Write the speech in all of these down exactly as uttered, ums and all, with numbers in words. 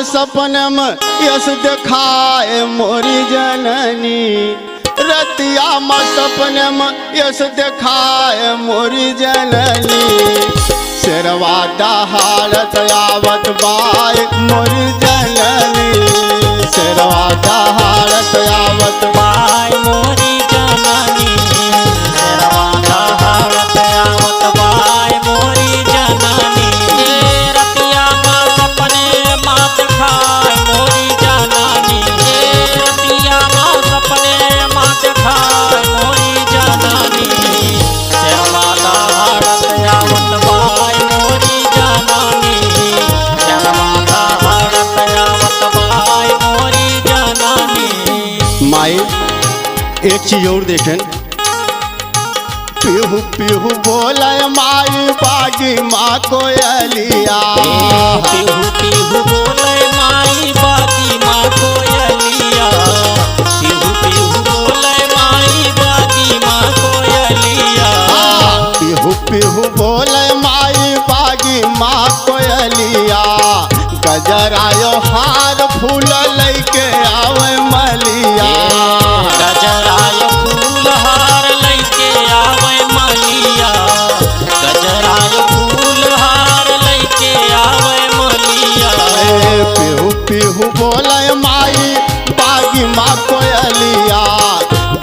सपने में यस देखाए मोरी जननी, रतिया में सपने में यस देखाए मोरी जननी। शेरवा दहाड़त आवत बाय मोरी जननी, शेरवा दहाड़त आवत बाय मोरी जननी, शेरवा दहाड़त आवत बाय मोरी जननी। ए रतिया मा सपने मा देखाय मोरी जननी, ए रतिया मा सपने मा देखाय मोरी जननी। शेरवा दहाड़त आवत बाय मोरी जननी, शेरवा दहाड़त आवत बाय मोरी जननी। माई, एक चीज और देखें। पिहू पिहू बोले माई बागी मा कोयलिया। पिहू पिहू बोले माई बागी मा कोयलिया। पिहू पिहू बोले माई बागी मा कोयलिया। हाँ, पिहू पिहू बोले माई बागी मा कोयलिया। गजरायो हार फूल लइके आवे मलिया। गजरायो फूल हार लइके आवे मलिया। गजरायो फूल हार लइके आवे मलिया। ए पिहू पिहू बोले माई बागी मा कोयलिया।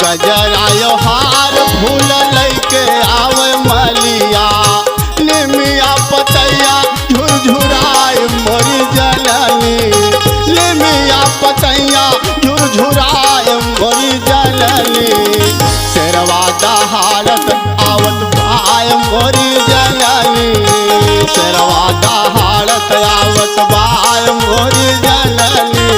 गजरायो हार फूल लइके आवे मलिया। निमिया पतैया झुरझुराए मोरी जननी, निमिया पतैया झुरझुराए मोरी जननी। शेरवा दहाड़त आवत बाय मोरी जननी, शेरवा दहाड़त आवत बाय मोरी जननी।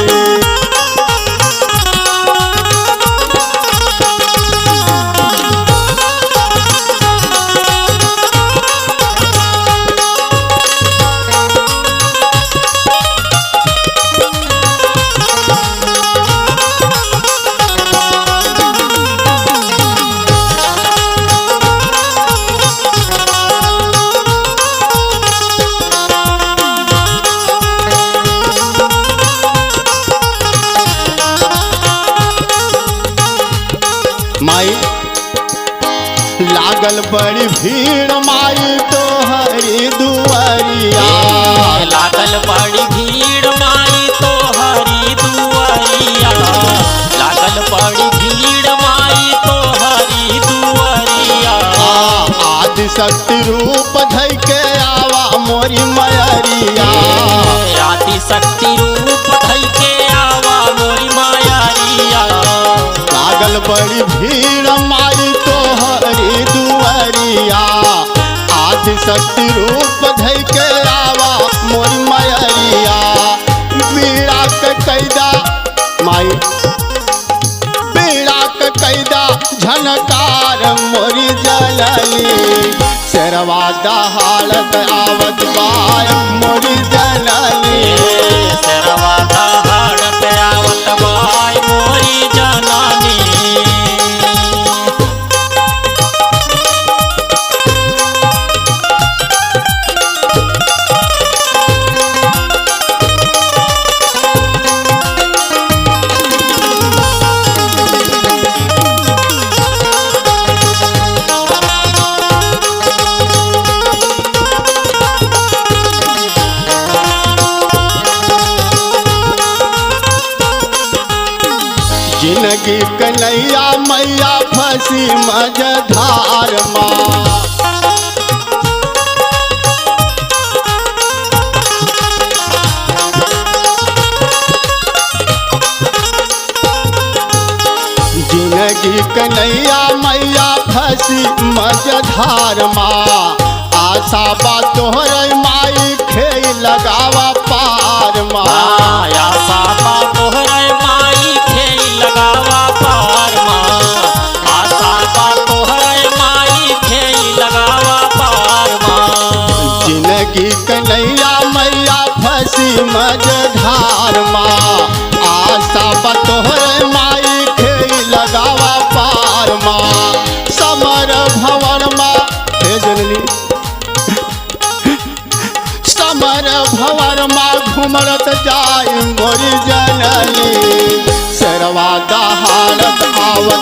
माई, लागल बड़ी भीड़ माई तोहरी दुआरिया। ए, लागल बड़ी भीड़ माई तोहरी दुआरिया। लागल बड़ी भीड़ माई तोहरी दुआरिया। आ, आदि शक्ति रूप धइके आवा मोरी मयरिया। ए, आदि शक्ति रूप धइके आवा मोरी मयरिया। लागल बड़ी भीड़ माई तोहरी दुआरिया। आदि शक्ति रूप धइके आवा मोरी मयरिया। बीड़ा के कैदा माई, बीड़ा के कैदा झनकार मोरी जननी। शेरवा दहाड़त आवत बाय मोरी जननी। शेरवा दहाड़त आवत बाय मोरी जननी। जिनगी कन्हैया मैया फंसी मझधार मा। जिनगी कन्हैया मैया फंसी मझधार मा। आशा बा तोहरे माई खेई लगावा पार मा। आशा बा तोहरे माई खेई लगावा पार मा। आशा बा तोहरे माई खेई लगावा पार मा। जिनगी कन्हैया मैया फंसी मझधार मा। आशा बा तोहरे माई खेई लगावा पार मा। समर भंवर मा, हे जननी, समर भंवर मा मरत जाई मोरी जननी, शेरवा दहाड़त आवत